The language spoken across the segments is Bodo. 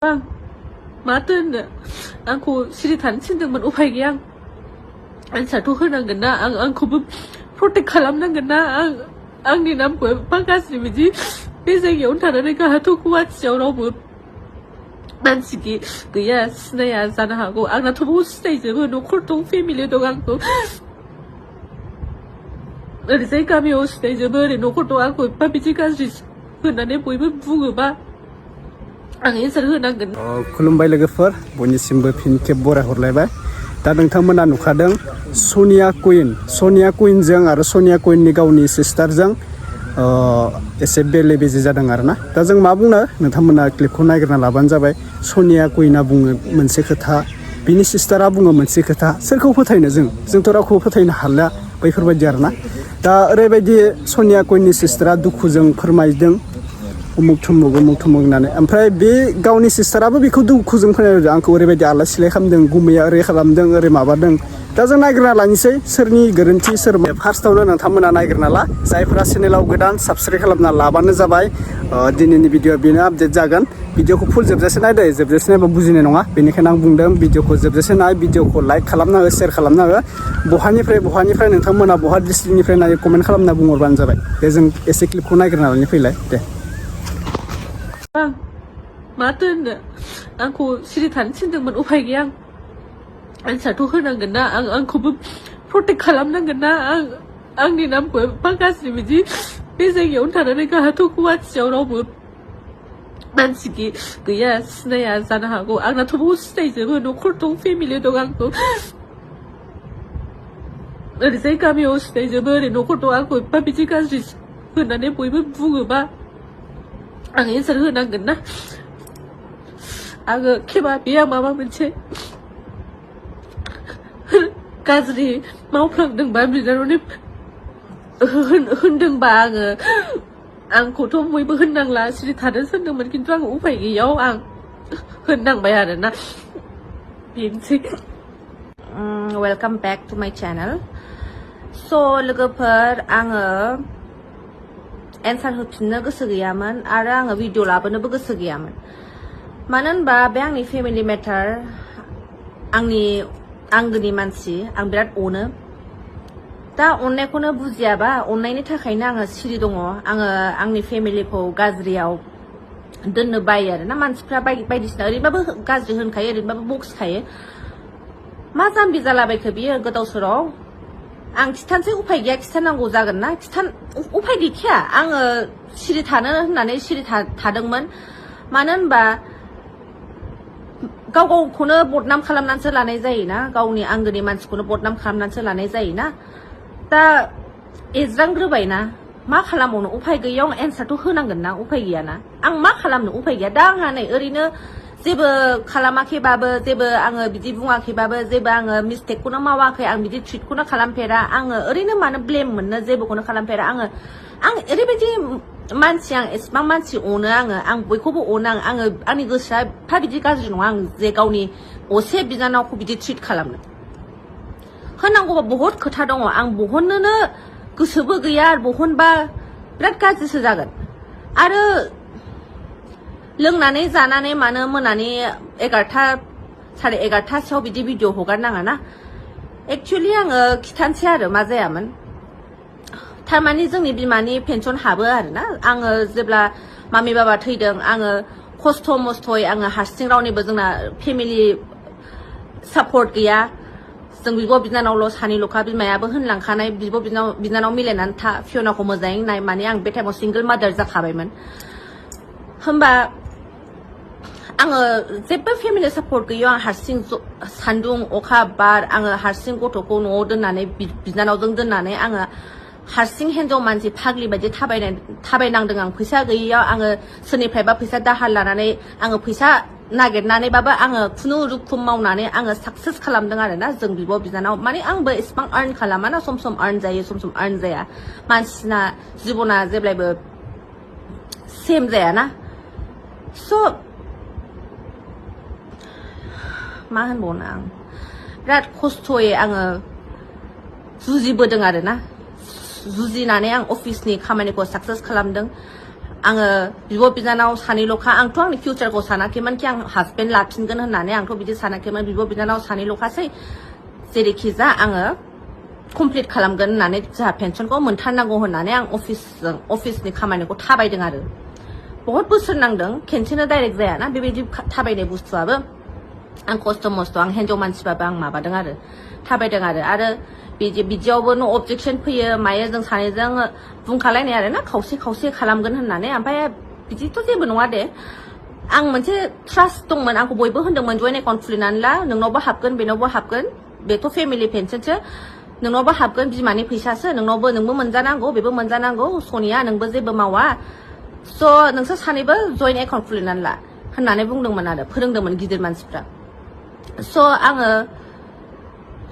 bang, maten deh. Aku cerita cinta upai giang. An satu henang gena, aku protect kalam nang gena, ang di nam gue pangkas ni biji. Biasa yang untara mereka hatu kuat jauh robot. Mansiki, gaya senaya sana aku, ang natu bus stage gue nukur tong family dong aku. Dari saya kami us stage gue nukur tong aku, tapi jika sih henane boy bungu ba. Ang ini seru henang gena. खुलुमबाय लोगोफोर बयनिसिमबो फिन खेब बराय हरलायबाय दा नोंथांमोना नुखादों सोनिया कुइनजों आरो सोनिया कुइननि गावनि सिस्टारजों एसे बेले बेजे जादों आरोना दा जों मा बुंनो नोंथांमोना क्लिपखौ नायग्रोना लाबानो जाबाय सोनिया कुइना बुङो मोनसे खोथा बिनि सिस्टारा बुङो मोनसे खोथा सोरखौ फोथायनो जोंथ' रावखौबो फोथायनो हाला बैफोरबायदि आरोना दा ओरैबायदि सोनिया कुइननि सिस्टारा दुखुजों फोरमायदों उमुक थुमुक होननानै ओमफ्राय बे गावनि सिस्टाराबो बेखौ दुखुजों फोरमायदों आंखौ ओरैबायदि आलासिलाय खालामदों गुमैया ओरै खालामदों ओरै माबादों दा जों नायग्रोना लानोसै सोरनि गोरोन्थि सोर फार्स्टआवनो नोंथांमोना नायग्रोना ला जायफोरा चेनेलाव गोदान साबस्क्राइब खालामना लाबानो जाबाय दिनैनि भिडिअ बेनो आपडेट जागोन भिडिअखौ फुल जोबजासे नायदो जोबजासे नायबा बुजिनाय नङा बेनिखायनो आं बुंदों भिडिअखौ जोबजासे नाय भिडिअखौ लाइक खालामना हो शेयार खालामना हो बहानिफ्राय नोंथांमोना बहा डिस्ट्रिक्टनिफ्राय नायो कमेन्ट खालामना बुंहरबानो जाबाय दे जों एसे क्लिपखौ नायग्रोना लानि फैलाय दे bang, maten deh. Aku cerita cinta upai giang. An satu henang gena, aku protect kalam nang gena, ang di nam gue pangkas ni biji. Biasa yang untara mereka hatu kuat jauh robot. Mansiki, gaya senaya sana aku, ang natu bus stage gue nukur tong family dong aku. Dari saya kami us stage gue nukur tong aku, tapi jika sih henane boy bungu ba. Ang ini seru henang gena. Aku keba biar mama mencet. Gazri mau pelangdeng babi dan ini hendeng bang. Ang kutu mau ibu hendang lah cerita dan seneng mungkin tuang upai giau ang hendang bayar na. Bintik. Welcome back to my channel. So लोगोफोर आङो एन्सार होफिननो गोसो गैयामोन आरो आङो भिडिअ लाबोनोबो गोसो गैयामोन मानो होनबा बे आंनि फेमिलि मेटार आंनि आंगोनि मानसि आं बिराद अनो दा अननायखौनो बुजियाबा अननायनि थाखायनो आङो सिरि दङ आङो आंनि फेमिलिखौ गाज्रियाव दोननो बायो आरोना मानसिफ्रा बायदिसिना ओरैबाबो गाज्रि होनखायो ओरैबाबो बक्सखायो मा जाम्बि जालाबायखो बियो गोदाव सोराव आं खिथानोसै उफाय गैया खिथानांगौ जागोन ना उफाय गैखाया आङो सिरि थानो होननानै सिरि थादोंमोन मानो होनबा गावखौनो बदनाम खालामनानैसो लानाय जायोना गावनि आंगोनि मानसिखौनो बदनाम खालामनानैसो लानाय जायोना दा एज्रांग्रोबायना मा खालामबावनो उफाय गैयैयाव एन्सारथ' होनांगोन ना उफाय गैयाना आं मा खालामनो उफाय गैया दा आंहा नै ओरैनो जेबो खालामाखैबाबो जेबो आङो बिदि बुङाखैबाबो जेबो आङो मिस्टेकखौनो मावाखै आं बिदि ट्रिटखौनो खालामफेरा आङो ओरैनो मानो ब्लेम मोननो जेबोखौनो खालामफेरा आं ओरैबायदि मानसि आं एसेबां मानसि अनो आं बयखौबो अनो आङो आंनि गोसोआ एफा बिदि गाज्रि नङा आं जे गावनि असे बिनानावखौ बिदि ट्रिट खालामनो होनांगौबा बहुद खोथा दङ आं बहननोनो गोसोबो गैया आरो बहनबा बिराद गाज्रिसो जागोन आरो लोंनानै जानानै मानो मोनानि 11 साराय 11 बिदि भिडिअ हगारनाङा ना एक्चुअली आङो खिथानोसै आरो मा जायामोन थारमानि जोंनि बिमानि पेन्सन हाबो आरोना आङो जेब्ला मामि बाबा थैदों आङो खस्थ' मस्थ'यै आङो हारसिं रावनिबो जोंना फेमिलि सापर्ट गैया जों बिब' बिनानावल' सानैल'खा बिमायाबो होनलांखानाय बिब' बिनानाव मिलायनानै था फियनाखौ मोजाङै नाय माने आं बे टाइमाव सिंगल मादार जाखाबायमोन होमबा आङो जेबो फेमिलि सापर्ट गैया आं हारसिं सान्दुं अखा बार आङो हारसिं गथ'खौ न'आव दोननानै बिनानावजों दोननानै आङो हारसिं हिन्जाव मानसि फाग्लि बायदि थाबायनांदों आं फैसा गैयैयाव आङो सोरनिफ्रायबा फैसा दाहार लानानै आङो फैसा नागिरनानैबाबो आङो खुनुरुखुम मावनानै आङो साक्सेस खालामदों आरोना जों बिब' बिनानाव माने आंबो एसेबां आर्न खालामा ना सम सम आर्न जायो सम सम आर्न जाया मानसिना जिबना जेब्लायबो सेम जायाना स' मा होनबावनो आं बिराद खस्थ'यै आङो जुजिबोदों आरोना जुजिनानै आं अफिसनि खामानिखौ साक्सेस खालामदों आङो बिब' बिनानाव सानैल'खा आंथ' आंनि फिउचारखौ सानाखैमोन कि आं हासबेन्ड लाफिनगोन होननानै आंथ' बिदि सानाखैमोन बिब' बिनानाव सानैल'खासै जेरैखि जा आङो कमप्लिट खालामगोन होननानै जोंहा पेन्सनखौ मोनथारनांगौ होननानै आं अफिसनि खामानिखौ थाबायदों आरो बहुत बोसोर नांदों खेनसेनो डाइरेक्ट जायाना बेबायदि थाबायनाय बुस्थुआबो आं खस्थ' मस्थ' आं हिन्जाव मानसिबाबो आं माबादों आरो थाबायदों आरो बिदियावबो न' अबजेक्सन फैयो मायो जों सानैजों बुंखालायनाय आरो ना खावसे खावसे खालामगोन होननानै ओमफ्राय बिदिथ' जेबो नङा दे आं मोनसे ट्रास्ट दंमोन आंखौ बयबो होनदोंमोन जयेन्ट एकाउन्ट खुलिनानै ला नोंनावबो हाबगोन बेनावबो हाबगोन बेथ' फेमिलि पेन्सनसो नोंनावबो हाबगोन बिमानि फैसासो नोंबो मोनजानांगौ बेबो मोनजानांगौ सनिया नोंबो जेबो मावा स' नोंसोर सानैबो जयेन्ट एकाउन्ट खुलिनानै ला होननानै बुंदोंमोन आरो फोरोंदोंमोन गिदिर मानसिफ्रा स' आङो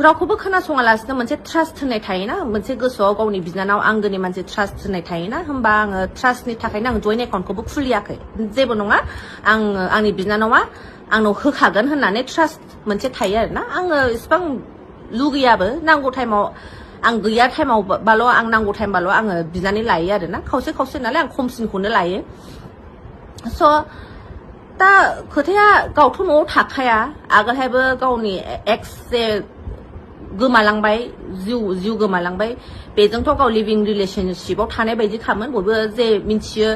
रावखौबो खोनासङालासिनो मोनसे ट्रास्ट होननाय थायोना मोनसे गोसोआव गावनि बिनानाव आंगोनि मानसि ट्रास्ट होननाय थायोना होमबा आङो ट्रास्टनि थाखायनो आं जयेन्ट एकाउन्टखौबो खुलियाखै जेबो नङा आंनि बिनानावा आंनाव होखागोन होननानै ट्रास्ट मोनसे थायो आरोना आङो इसिबां लुगैयाबो नांगौ टाइमाव आं गैया टाइमावबाल' आं नांगौ टाइमबाल' आङो बिनानै लायो आरोना खावसे नालाय आं खमसिनखौनो लायो स' दा खोथाया गावथ' न'आव थाखाया आगोलहायबो गावनि एक्स जे गोमालांबाय जिउ गोमालांबाय बेजोंथ' गाव लिभिं रिलेशनशिपआव थानाय बायदि खामोन बयबो जे मिन्थियो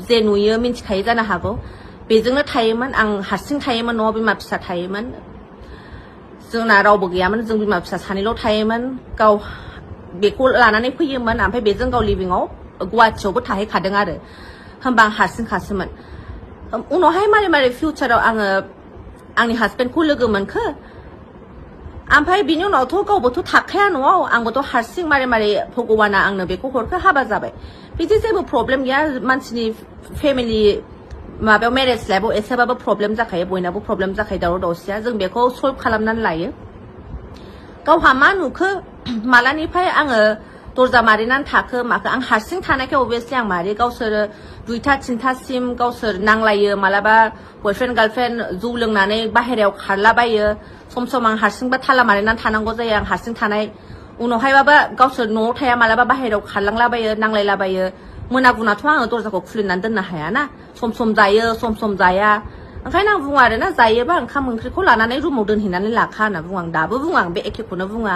जे नुयो मिन्थिखायो जानो हागौ बेजोंनो थायोमोन आं हारसिं थायोमोन न'आव बिमा फिसा थायोमोन जोंना रावबो गैयामोन जों बिमा फिसा सानैल' थायोमोन गाव बेखौ लानानै फैयोमोन ओमफ्राय बेजों गाव लिभिंआव गुवाहाटियावबो थाहैखादों आरो होमबा आं हारसिंखासोमोन उनावहाय मारै फिउचाराव आङो आंनि हासबेन्डखौ लोगो मोनखो ओमफ्राय बिनि उनावथ' गावबोथ' थाखाया न'आव आंबोथ' हारसिं मारै भगबाना आंनो बेखौ हरखो हाबा जाबाय बिदि जेबो प्रब्लेम गैया मानसिनि फेमिलि माबायाव मेरेज लाइफआव एसेबाबो प्रब्लेम जाखायो बयनाबो प्रब्लेम जाखायो दावराव दावसिया जों बेखौ सल्भ खालामनानै लायो गावहा मा नुखो मालानिफ्राय आङो दरजा मारिनानै थाखो माखो आं हारसिं थानायखाय अभियासलि आं मारि गावसोरो 2टा 3टासिम गावसोर नांलायो मालाबा बयफ्रेन्ड गार्लफ्रेन्ड जौ लोंनानै बाहेरायाव खारलाबायो सम आं हारसिंबा थाला मारिनानै थानांगौ जायो आं हारसिं थानाय उनावहायबाबा गावसोर न'आव थाया मालाबा बाहेरायाव खारलांलाबायो नांलायलाबायो मोनागुनाथ' आङो दरजाखौ खुलिनानै दोननो हायाना सम जायो सम जाया ओंखायनो आं बुङो आरोना जायोबा ओंखाम ओंख्रिखौ लानानै रुमाव दोनहैनानै लाखा होनना बुङो आं दाबो बुङो आं बे एखेखौनो बुङो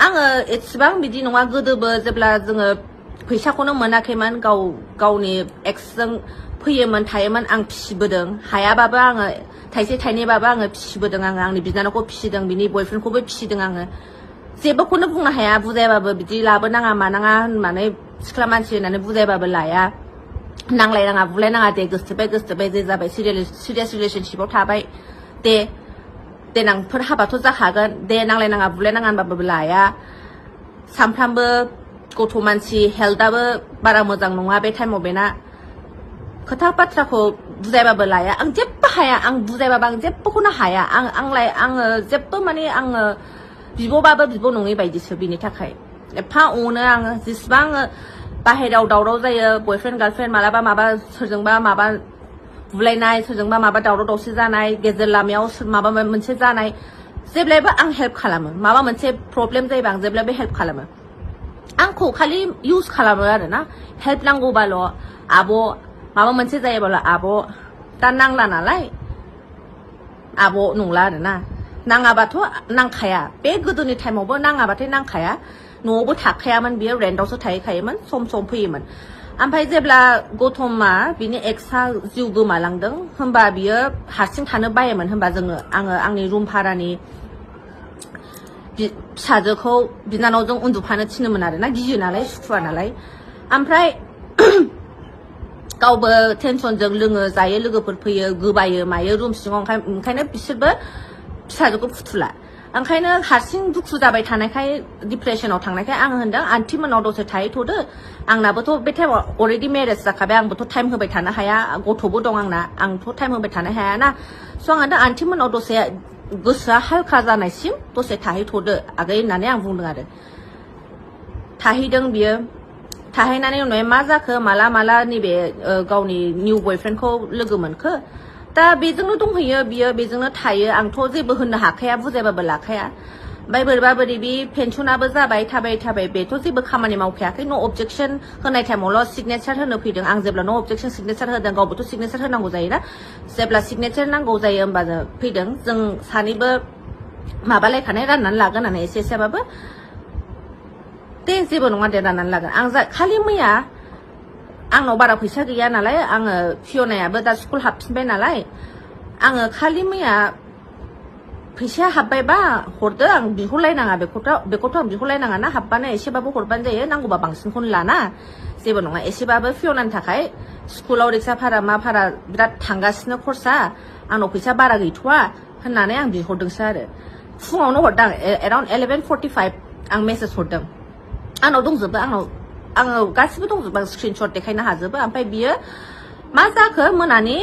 आङो एसेबां बिदि नङा गोदोबो जेब्ला जोङो फैसाखौनो मोनाखैमोन गावनि एक्सजों फैयोमोन थायोमोन आं फिसिबोदों हायाबाबो आङो थाइसे थाइनैबाबो आङो फिसिबोदों आंनि बिनानावखौ फिसिदों बिनि बयफ्रेन्डखौबो फिसिदों आङो जेबोखौनो बुंनो हाया बुजायबाबो बिदि लाबोनाङा मानाङा होननानै सिख्ला मानसि होननानै बुजायबाबो लाया नांलायनाङा बुलायनाङा दे गोसोथोबाय जे जाबाय सिरियास रिलेशनशिपआव थाबाय दे देनांफोर हाबाथ' जाखागोन दे नांलायनाङा बुलायनाङा होनबाबो लाया सानफ्रामबो गथ' मानसि हेल्थआबो बारा मोजां नङा बे टाइमाव बेना खोथा बाथ्राखौ बुजायबाबो लाया आं जेबो हाया आं बुजायबाबो आं जेबोखौनो हाया आङो जेबो माने आङो बिब'बाबो बिब' नङै बायदिसो बिनि थाखाय एफा अनो आङो जेसेबां बाहेरायाव दावराव जायो बयफ्रेन्ड गार्लफ्रेन्ड मालाबा सोरजोंबा माबा बुलायनाय सोरजोंबा माबा दावराव दावसि जानाय गेजेर लामायाव माबा मोनसे जानाय जेब्लायबो आं हेल्प खालामो माबा मोनसे प्रब्लेम जायोबा आं जेब्लायबो हेल्प खालामो आंखौ खालि इउज खालामो आरोना हेल्प नांगौबाल' आब' माबा मोनसे जायोबाल' आब' दा नांला नालाय आब' नंला आरोना नाङाबाथ' नांखाया बे गोदोनि टाइमावबो नाङाबाथाय नांखाया न'आवबो थाखायामोन बियो रेन्टआवसो थाहैखायोमोन सम फैयोमोन ओमफ्राय जेब्ला गौतमा बिनि एक्सआ जिउ गोमालांदों होमबा बियो हारसिं थानो बायोमोन होमबा आङो आंनि रुम भारानि फिसाजोखौ बिनानावजों उन्दुफानो थिनोमोन आरोना गियो नालाय सुखुवा नालाय ओमफ्राय गावबो टेनसनजों लोङो जायो लोगोफोर फैयो गोबायो मायो रुम सिङाव ओंखायनो बिसोरबो फिसाजोखौ फुथुला ओंखायनो हारसिं दुखु जाबाय थानायखाय डिप्रेसनाव थांनायखाय आं होनदों आन्टि मोनाव दसे थाहैथ'दो आंनाबोथ' बे टाइमाव अलरेडि मेरेज जाखाबाय आंबोथ' टाइम होबाय थानो हाया गथ'बो दं आंथ' टाइम होबाय थानो हायाना स' आं होनदों आन्टि मोनाव दसे गोसोआ हालखा जानायसिम दसे थाहैथ'दो आगै होननानै आं बुंदों आरो थाहैदों बियो थाहैनानै उनावहाय मा जाखो माला नैबे गावनि निउ बयफ्रेन्डखौ लोगो मोनखो दा बेजोंनो दंहैयो बियो बेजोंनो थायो आंथ' जेबो होननो हाखाया बुजायबाबो लाखाया ओमफ्राय बोरैबा बोरैबि पेन्सनाबो जाबाय थाबाय बेथ' जेबो खामानि मावखायाखै न' अबजेक्सन होनाय टाइमावल' सिगनेचार होनो फैदों आं जेब्ला न' अबजेक्सन सिगनेचार होदों गावबोथ' सिगनेचार होनांगौ जायोना जेब्ला सिगनेचार नांगौ जायो होमबा फैदों जों सानैबो माबालायखानाय राननानै लागोन होननानै एसेबाबो दे जेबो नङा दे राननानै लागोन आं खालि मैया आंनाव बारा फैसा गैया नालाय आङो फियनायाबो दा स्कुल हाबफिनबाय नालाय आङो खालि मैया फैसाया हाबबायबा हरदो आं बिहरलायनाङा बेखौथ' आं बिहरलायनाङा ना हाबबानो एसेबाबो हरबानो जायो नांगौबा बांसिनखौनो लाना जेबो नङा एसेबाबो फियनानि थाखाय स्कुलाव रिक्सा भारा मा भारा बिराद थांगासिनो खरसा आंनाव फैसा बारा गैथ'वा होननानै आं बिहरदोंसो आरो फुङावनो हरदों एराउन्ड 11:45 आं मेसेज हरदों आंनाव दंजोबो आङो गासिबो दंजोबो आं स्क्रिनशट देखायनो हाजोबो ओमफ्राय बियो मा जाखो मोनानि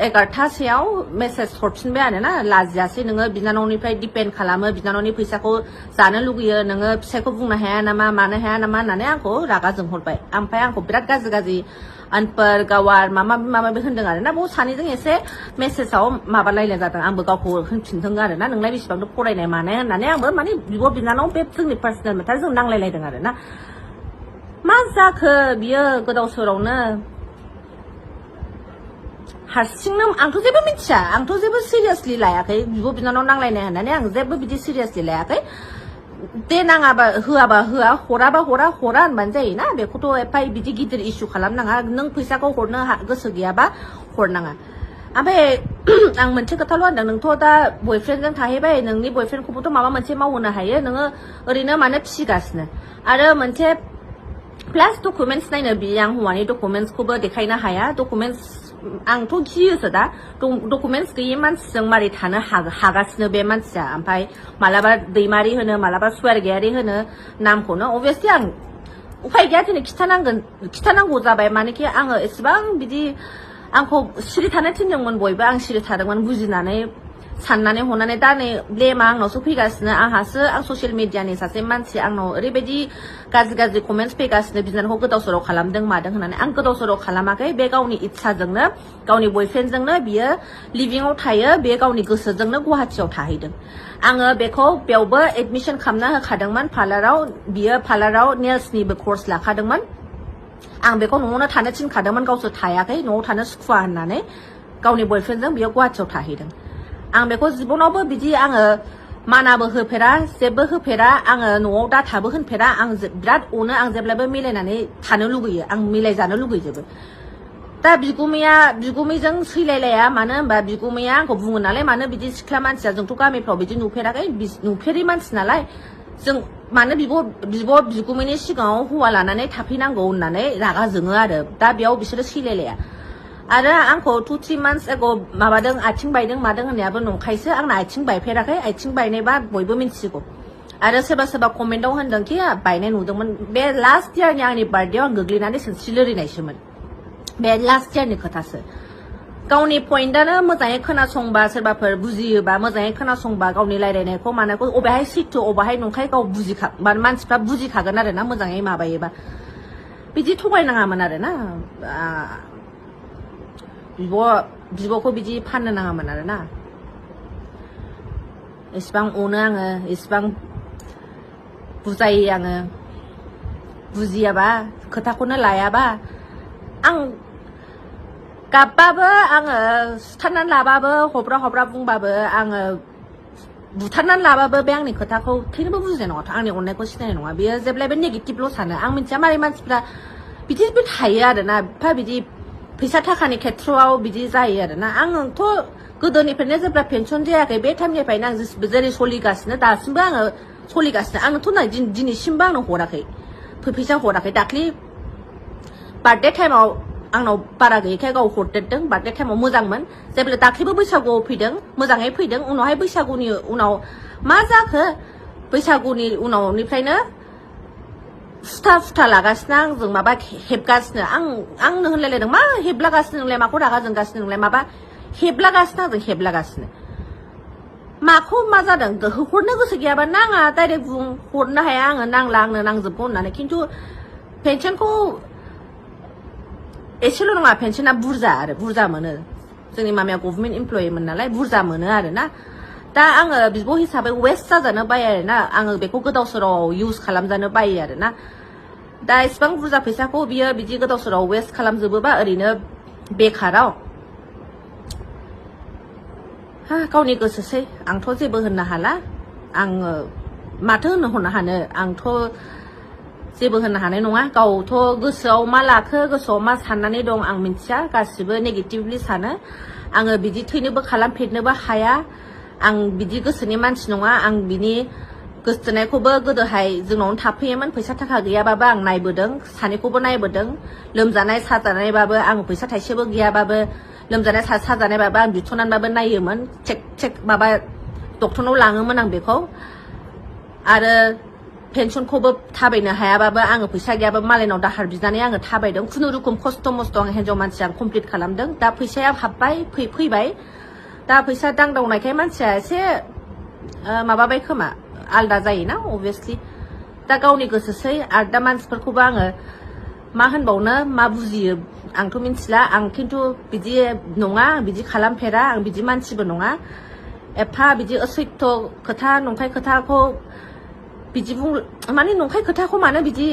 11:00सोआव मेसेज हरफिनबाय आरो ना लाजियासै नोङो बिनानावनिफ्राय डिपेन्ड खालामो बिनानावनि फैसाखौ जानो लुगैयो नोङो फिसायखौ बुंनो हाया नामा मानो हाया नामा होननानै आंखौ रागा जोंहरबाय ओमफ्राय आंखौ बिराद गाज्रि अनपर गावार माबा माबि होनदों आरो ना बाव सानैजों एसे मेसेजाव माबालायनाय जादों आंबो गावखौ होनफिनदों आरो ना नोंलाय बेसेबांथ' फरायनाय मानाय होननानै आंबो माने बिब' बिनानाव बे जोंनि पार्सनेल मेटार जों नांलायलायदों आरो ना मा जाखो बियो गोदाव सोरावनो हारसिंनो आंथ' जेबो मिथिया आंथ' जेबो सिरियासलि लायाखै बिब' बिनानाव नांलायनाय होननानै आं जेबो बिदि सिरियासलि लायाखै दे नाङाबा होआबा होआ हराबा हरा होनबानो जायोना बेखौथ' एफा बिदि गिदिर इस्यु खालामनाङा नों फैसाखौ हरनो गोसो गैयाबा हरनाङा ओमफ्राय आं मोनसे खोथाल' होनदों नोंथ' दा बयफ्रेन्डजों थाहैबाय नोंनि बयफ्रेन्डखौबोथ' माबा मोनसे मावहोनो हायो नोङो ओरैनो मानो फिसिगासिनो आरो मोनसे प्लास डकुमेन्टस नायनो बियो आं हौवानि डकुमेन्टसखौबो देखायनो हाया डकुमेन्टस आंथ' गियोसो दा डकुमेन्टस गैयि मानसिजों मारै थानो हागासिनो बे मानसिया ओमफ्राय मालाबा दैमारि होनो मालाबा सुवारगेयारि होनो नामखौनो अभियासलि आं उफाय गैया दिनै खिथानांगौ जाबाय मानोखि आङो एसेबां बिदि आंखौ सिरि थानो थिनदोंमोन बयबो आं सिरि थादोंमोन बुजिनानै साननानै हनानै दा नै ब्लेमा आंनावसो फैगासिनो आंहासो आं ससियेल मिडियानि सासे मानसि आंनाव ओरैबायदि गाज्रि कमेन्टस फैगासिनो बिनानावखौ गोदाव सोराव खालामदों मादों होननानै आं गोदाव सोराव खालामाखै बे गावनि इच्छाजोंनो गावनि बयफ्रेन्डजोंनो बियो लिभिंआव थायो बे गावनि गोसोजोंनो गुवाहाटियाव थाहैदों आङो बेखौ बेयावबो एडमिसन खालामना होखादोंमोन पार्लाराव बियो पार्लाराव नेल्सनिबो कर्स लाखादोंमोन आं बेखौ न'आवनो थानो थिनखादोंमोन गावसोर थायाखै न'आव थानो सुखुवा होननानै गावनि बयफ्रेन्डजों बियो गुवाहाटियाव थाहैदों आं बेखौ जिबनावबो बिदि आङो मानाबो होफेरा जेबो होफेरा आङो न'आव दाथाबो होनफेरा आं बिराद अनो आं जेब्लाबो मिलायनानै थानो लुगैयो आं मिलायजानो लुगैजोबो दा बिगुमैजों सैलायलाया मानो होनबा बिगुमैया आंखौ बुङो नालाय मानो बिदि सिख्ला मानसिया जोंथ' गामिफ्राव बिदि नुफेराखै नुफेरै मानसि नालाय जों मानो बिगुमैनि सिगाङाव हौवा लानानै थाफैनांगौ होननानै रागा जोङो आरो दा बेयाव बिसोरो सैलायलाया आरो आंखौ 2-3 months ago माबादों आथिं बायदों मादों होननायाबो नंखायसो आंना आथिं बायफेराखै आथिं बायनायबा बयबो मिथिगौ आरो सोरबा कमेन्टआव होनदोंखि बायनाय नुदोंमोन बे लास्ट इयारनि आंनि बार्थडेआव आं गोग्लैनानै सिनस्रि लोरिनायसोमोन बे लास्ट इयारनि खोथासो गावनि पइन्टआनो मोजाङै खोनासंबा सोरबाफोर बुजियोबा मोजाङै खोनासंबा गावनि रायलायनायखौ मानायखौ अबेहाय सैथो अबेहाय नंखाय गाव मानसिफ्रा बुजिखागोन आरो ना मोजाङै माबायोबा बिदि थगायनाङामोन आरो ना बिब'खौ बिदि फाननो नाङामोन आरो ना एसेबां अनो आङो एसेबां बुजायो आङो बुजियाबा खोथाखौनो लायाबा आं गाबबाबो आङो सुथारनानै लाबाबो हब्रा बुंबाबो आङो बुथारनानै लाबाबो बे आंनि खोथाखौ थैनोबो बुजिनाय नङा आंनि अननायखौ सिनायनाय नङा बेयो जेब्लायबो नेगेटिभल' सानो आं मिथिया मारै मानसिफ्रा बिदिबो थायो आरोना एफा बिदि फैसा थाखानि खेथ्रआव बिदि जायो आरोना आंथ' गोदोनिफ्रायनो जेब्ला पेनसन जायाखै बे टाइमनिफ्रायनो आं जेरै सोलिगासिनो दासिमबो आङो सोलिगासिनो आंनोथ' ना दिनैसिमबो आंनो हराखै फैसा हराखै दाख्लि बार्थडे टाइमाव आंनाव बारा गैयैखाय गाव हरदेरदों बार्थडे टाइमाव मोजांमोन जेब्ला दाख्लिबो बैसागुआव फैदों मोजाङै फैदों उनावहाय बैसागुनि उनाव मा जाखो बैसागुनि उनावनिफ्रायनो सुथा लागासिनो आंजों माबा हेबगासिनो आंनो होनलायलायदों मा हेबलागासिनो नोंलाय माखौ रागा जोंगासिनो नोंलाय माबा हेबलागासिनो आंजों हेबलागासिनो माखौ मा जादों हरनो गोसो गैयाबा नाङा डाइरेक्ट बुं हरनो हाया आङो नांला आंनो नांजोबगौ होननानै खिन्थु पेनसनखौ एसेल' नङा पेनसना बुरजा मोनो जोंनि मामाया गभर्नमेन्ट इमप्लयिमोन नालाय बुरजा मोनो आरो ना दा आङो बिब' हिसाबै वेस्ट जाजानो बायो आरोना आङो बेखौ गोदाव सोराव इउज खालामजानो बायो आरोना दा इसिबां बुरजा फैसाखौ बियो बिदि गोदाव सोराव वेस्ट खालामजोबोबा ओरैनो बेखाराव गावनि गोसोसै आंथ' जेबो होननो हाला आङो माथो होननो हानो आंथ' जेबो होननो हानाय नङा गावथ' गोसोआव मा लाखो गोसोआव मा साननानै दं आं मिथिया गासिबो नेगेटिभलि सानो आङो बिदि थैनोबो खालामफेरनोबो हाया आं बिदि गोसोनि मानसि नङा आं बिनि गोसोथोनायखौबो गोदोहाय जोंनावनो थाफैयोमोन फैसा थाखा गैयाबाबो आं नायबोदों सानैखौबो नायबोदों लोमजानाय साजानायबाबो आं फैसा थाइसेबो गैयाबाबो लोमजानाय साजानायबाबो आं बिथ'नानैबाबो नायोमोन चेक माबा डक्टरनाव लाङोमोन आं बेखौ आरो पेन्सनखौबो थाबायनो हायाबाबो आङो फैसा गैयाबाबो मालायनाव दाहार बिनानै आङो थाबायदों खुनुरुखुम खस्थ' मस्थ' आं हिन्जाव मानसि आं कमप्लिट खालामदों दा फैसाया हाबबाय फैबाय दा फैसा दांदावनायखाय मानसिया एसे माबाबाय खोमा आलदा जायोना अभियासलि दा गावनि गोसोसै आरो दा मानसिफोरखौबो आङो मा होनबावनो मा बुजियो आंथ' मिथिला आं खिन्थु बिदि नङा बिदि खालामफेरा आं बिदि मानसिबो नङा एफा बिदि असैथ' खोथा नंखाय खोथाखौ बिदि माने नंखाय खोथाखौ मानो बिदि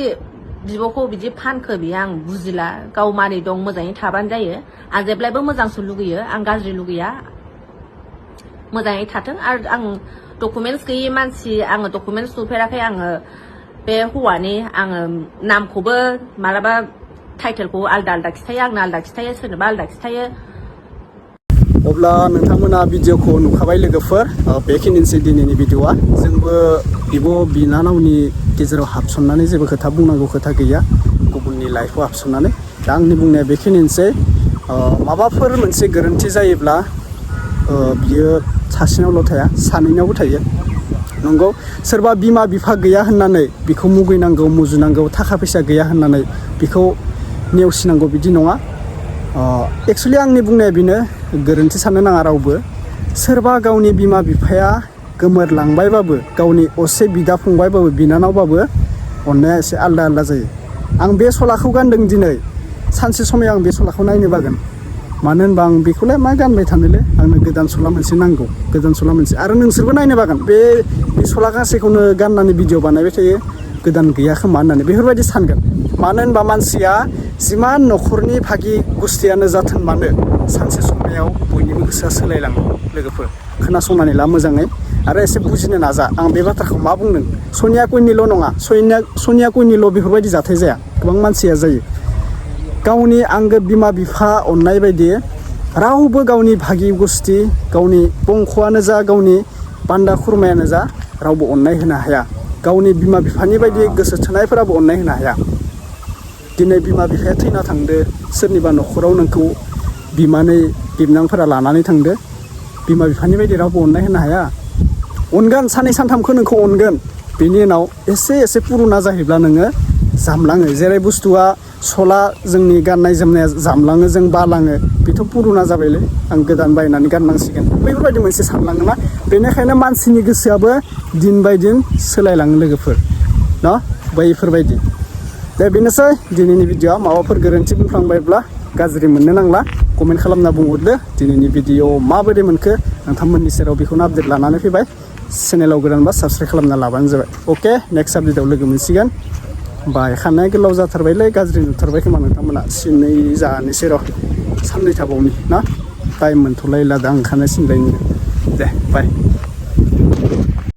बिब'खौ बिदि फानखो बियो आं बुजिला गाव मारै दं मोजाङै थाबानो जायो आं जेब्लायबो मोजांसो लुगैयो आं गाज्रि लुगैया मोजाङै थाथों आरो आं डकुमेन्टस गैयि मानसि आङो डकुमेन्टस नुफेराखै आङो बे हौवानि आङो नामखौबो मालाबा टाइटेलखौ आलदा आलदा खिथायो आंनो आलदा खिथायो सोरनोबा आलदा खिथायो अब्ला नोंथांमोना भिडिअखौ नुखाबाय लोगोफोर बेखिनिसै दिनैनि भिडिअआ जोंबो बिब' बिनानावनि गेजेराव हाबसननानै जेबो खोथा बुंनांगौ खोथा गैया गुबुननि लाइफआव हाबसननानै दा आंनि बुंनाया बेखिनिसै माबाफोर मोनसे गोरोन्थि जायोब्ला बियो सासेनावल' थाया सानैनावबो थायो नंगौ सोरबा बिमा बिफा गैया होननानै बिखौ मुगैनांगौ मुजुनांगौ थाखा फैसा गैया होननानै बिखौ नेवसिनांगौ बिदि नङा एक्सुवेलि आंनि बुंनाया बेनो गोरोन्थि साननो नाङा रावबो सोरबा गावनि बिमा बिफाया गोमोरलांबायबाबो गावनि असे बिदा फंबायबाबो बिनानावबाबो अननाया एसे आलदा आलदा जायो आं बे सलाखौ गानदों दिनै सानसे समाव आं बे सलाखौ नायनो बागोन मानो होनबा आं बेखौलाय मा गानबाय थानोलै आंनो गोदान सला मोनसे नांगौ गोदान सला मोनसे आरो नोंसोरबो नायनो बागोन बे सला गांसेखौनो गाननानै भिडिअ बानायबाय थायो गोदान गैया खोमा होननानै बेफोरबायदि सानगोन मानो होनबा मानसिया जिमान न'खरनि भागि गुस्थियानो जाथों मानो सानसे समायाव बयनिबो गोसोआ सोलायलाङो लोगोफोर खोनासंनानै ला मोजाङै आरो एसे बुजिनो नाजा आं बे बाथ्राखौ मा बुंदों सनिया कुइननिल' नङा सनिया कुइननिल' बेफोरबायदि जाथाय जाया गोबां मानसिया जायो गावनि आंगो बिमा बिफा अननाय बायदि रावबो गावनि भागि गुस्थि गावनि बंख'आनो जा गावनि बान्दा खुरमायानो जा रावबो अननाय होनो हाया गावनि बिमा बिफानि बायदि गोसो थोनायफोराबो अननाय होनो हाया दिनै बिमा बिफाया थैना थांदो सोरनिबा न'खराव नोंखौ बिमानै बिबनांफोरा लानानै थांदो बिमा बिफानि बायदि रावबो अननाय होनो हाया अनगोन साननै सानथामखौ नोंखौ अनगोन बेनि उनाव एसे पुरुना जाहैब्ला नोङो जामलाङो जेरै बुस्थुआ सला जोंनि गाननाय जोमनाया जामलाङो जों बालाङो बेथ' पुरुना जाबायलै आं गोदान बायनानै गाननांसिगोन बेफोरबायदि मोनसे सानलाङोना बेनिखायनो मानसिनि गोसोआबो दिन बाय दिन सोलायलाङो लोगोफोर न बैफोरबायदि दे बेनोसै दिनैनि भिडिअआ माबाफोर गोरोन्थि बुंफ्लांबायब्ला गाज्रि मोननो नांला कमेन्ट खालामना बुंहरदो दिनैनि भिडिअ माबोरै मोनखो नोंथांमोननि सेराव बेखौनो आपडेट लानानै फैबाय चेनेलाव गोदानबा साबस्क्राइब खालामना लाबानो जाबाय अके नेक्स्ट आपडेटआव लोगो मोनसिगोन बाय खानाया गोलाव जाथारबायलै गाज्रि नुथारबाय खोमा नोंथांमोना सिनै जानोसै र' साननै थाबावनि ना टाइम मोनथ'लायला दा ओंखारनाय सिनलायनो दे बाय